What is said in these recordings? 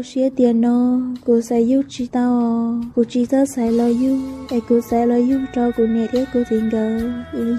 Siab tias no kuv xaiv yug tsis tau os, kuv tsis txawj xaiv los yug, es kuv xaiv los yug rau kuv niam thiab kuv txiv nkawd,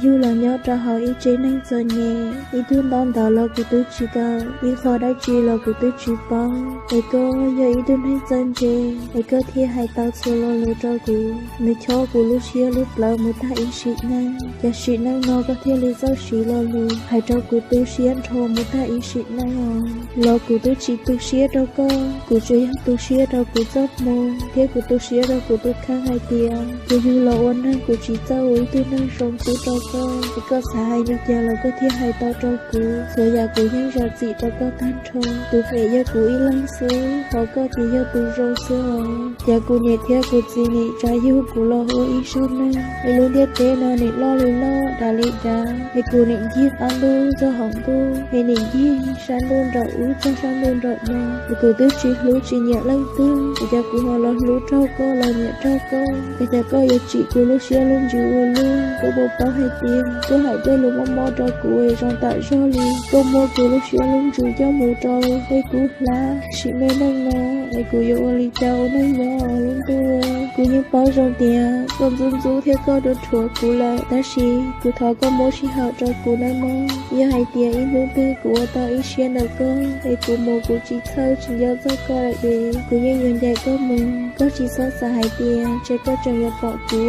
yug los nyob rau hauv ib tsev neeg txom nyem, ib tug ntawv los kuv twb tsis kawm, ib qho dab tsi los kuv twb tsis paub. Es koj yog ib tug neeg txawj ntse, es koj thiaj hais tau txhua lo lus rau kuv. Nws chob kuv lub siab lub plawv mus tag ib sim neej, cas sim neej no koj thiaj li txawj siv lo lus hais rau kuv tu siab nrho mus tag ib sim neej os. Los kuv twb tsis tu siab rau koj, kuv tsuas yog tu siab rau kuv txoj hmoo thiab kuv tu siab rau kuv tus kheej hais tias kuv yug los ua neeg kuv tsis txawj ua ib tug neeg zoo xwb rau koj. Es koj xav hais li cas los koj thiaj hais tau rau kuv. Txhua yam kuv yeej zam txim rau koj tag nrho. Tus phem yog kuv ib leeg xwb, ho koj ces yog tus zoo xwb os. Cas kuv niam thiab kuv txiv nim tsa yug kuv los ua ib zaug neeg, es lub ntiaj teb no nim loj li loj, dav li dav, es kuv nim ncig qab ntuj txog hauv ntuj, es nim ncig sab ntuj nraum ub txog sab ntuj nraum no, es kuv twb tsis hlub tsis nyiam leej twg, es cas kuv ho los hlub raug koj los nyiam raug koj? Es cas koj yuav tsim kuv lub siab lub ntsws ua luaj? Koj puas paub hais tias koj hais tej lus mob mob rau kuv zoo tam zog li, koj muab kuv lub siab lub ntsws coj mus rau peb kub hlab. Sim me neej no es kuv yuav ua li cas ua neej nyob lub ntuj? Kuv yeej paub zoo tias koj ntxub ntxub thiab koj ruam rhuav kuv lawm, tab sis kuv thov koj muab sij hawm rau kuv nawb mog. Yog hais tias ib hnub twg kuv ua tau ib siab ntawm koj, es kuv mus kuv tsis txhawj tsis nco txog koj lawm ces kuv yeej yuav ncaim koj mus. Koj tsis txhob xav hais tias ntshe koj tseem yuav pom kuv.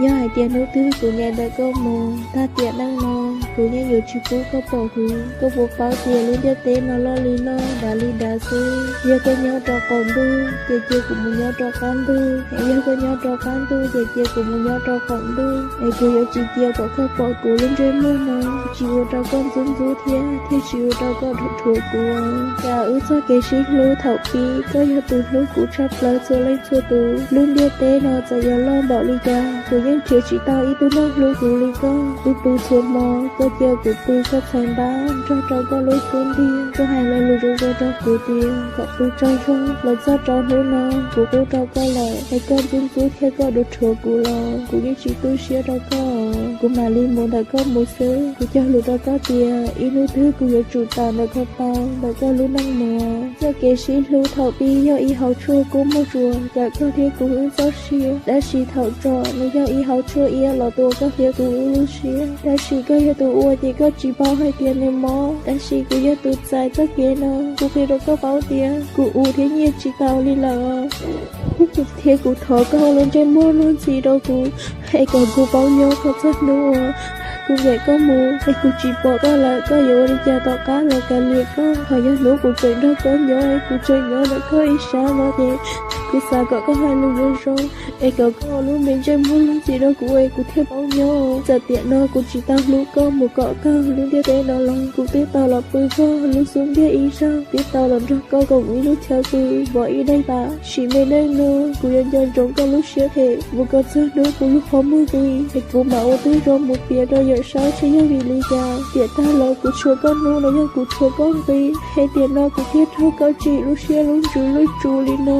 Yog hais tias hnub twg kuv ncaim ntawm koj mus tag tiam neej no, kuv yeej yuav tsis pub koj pom kuv. Koj puas paub tias lub ntiaj teb no loj li loj, dav li dav xwb. Yog koj nyob rau qaum ntuj ces cia kuv mus nyob rau qab ntuj, es yog koj nyob rau qab ntuj ces cia kuv mus nyob rau qaum ntuj. Es kuv yuav tsis cia kom koj pom kuv lub ntsej muag no, tsis ua rau koj ntxub ntxub thiab thiaj tsis ua rau koj ruam rhuav kuv. Cas wb txoj kev sib hlub thaum pib koj yog tus hlub kuv tshaj plaws txhua leej txhua tus. Lub ntiaj teb no txawm yuav loj npaum li cas, kuv yeej nrhiav tsis tau ib tug neeg hlub kuv li koj. Kuv pw txhua hmo koj cia kuv pw koj txhais npab nrog rau koj lub xub ntiag. Koj hais lo lus zoo zoo rau kuv tias kom pw tsaug zog. Los txog rau hnub no kuv qub rau koj lawm, es koj ntxub ntxub thiab koj ruam rhuav kuv los kuv yeej tsis tu siab rau koj. Kuv mam li mus ntawm koj mus xwb. Kuv cog lus rau koj tias ib hnub twg kuv yuav tsum tawm ntawm koj tau ntawm koj lub neej mus. Txoj kev sib hlub thaum pib yog ib hauv tshuaj kub muag tsuas kawm koj thiab kuv wb txoj sia, tab sis thaum tso nws yog ib hauv tshuaj iab los tua koj thiab kuv wb lub siab. Tab sis koj yog tus ua ces koj tsis paub hais tias nws mob, tab sis kuv yog tus txais txoj kev no. Kuv qhia rau koj paub tias kuv ua thiab nyiaj tsis tau li lawm, thiab kuv thov koj lub ntsej muag luag ntxhi rau kuv, es kom kuv paub nyob kom txog hnub uas kuv ncaim koj mus es kuv tsis pom koj lawm, koj yuav ua li cas tom qab los kav liam koj. Ho yog hnub kuv tseem nrog koj nyob, kuv tseem nyob ntawm koj ib sab no ces kuv xav kom koj hais lus zoo zoo, es kom koj lub me ntsej muag luag ntxhi rau kuv es kuv thiaj paub nyob. Txawm tiam no kuv tsis tau hlub koj mus kom kawg lub ntiaj teb no los kuv twb tau los pw koj lub xub ntiag ib zaug, twb tau los nrog koj koom ib lub chaw pw, pom ib daim pam. Sim me neej no kuv yuav nco ntsoov koj lub siab phem mus kom txog hnub kuv lub qhov muag nqis, es kuv mam ua tib zoo mus piav rau yawm saub seb yog vim li cas. Tiam tag los kuv tshuav koj hnub no yog kuv tshuav koj nqi, es tiam no kuv thiaj raug koj tsim lub siab lub ntsws lub tsu li no.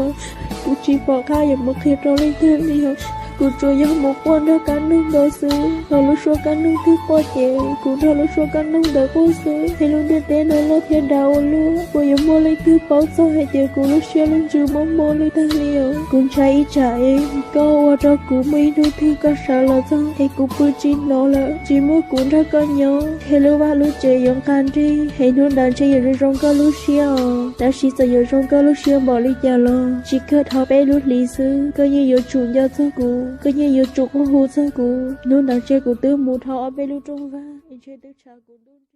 Kuv tsis pom qab yuav mus qhia rau leej twg li os. Kuv tsuas yog mus quaj nrog kab noog ntawd xwb, los lub suab kab noog twg quaj ces kuv nrog lub suab kab noog ntawd quaj xwb. Es lub ntiaj teb no loj thiab dav ua luaj, puas yuav muaj leej twg paub txog hais tias kuv lub siab lub ntsws mob mob li tag li os. Kuv ntshai ib tsam es koj ua rau kuv muaj ib hnub twg koj sawv los txog es kuv pw tsis hnov lawm, tsis muaj kuv nrog koj nyob, es lub vaj lub tsev yuav nqag nrig, es hnub ntawd ntshe yuav zoo zoo koj lub siab os. Tab sis txawm yuav zoo koj lub siab npaum li cas los tsis kawg dhau peb lub hlis xwb, koj yeej yuav tsum nco txog kuv, koj yeej yuav tsum quaj hu txog kuv. Hnub ntawd ntshe kuv twb mus dhau ob peb lub rooj vag, ntshe twb tshav kuv ntuj.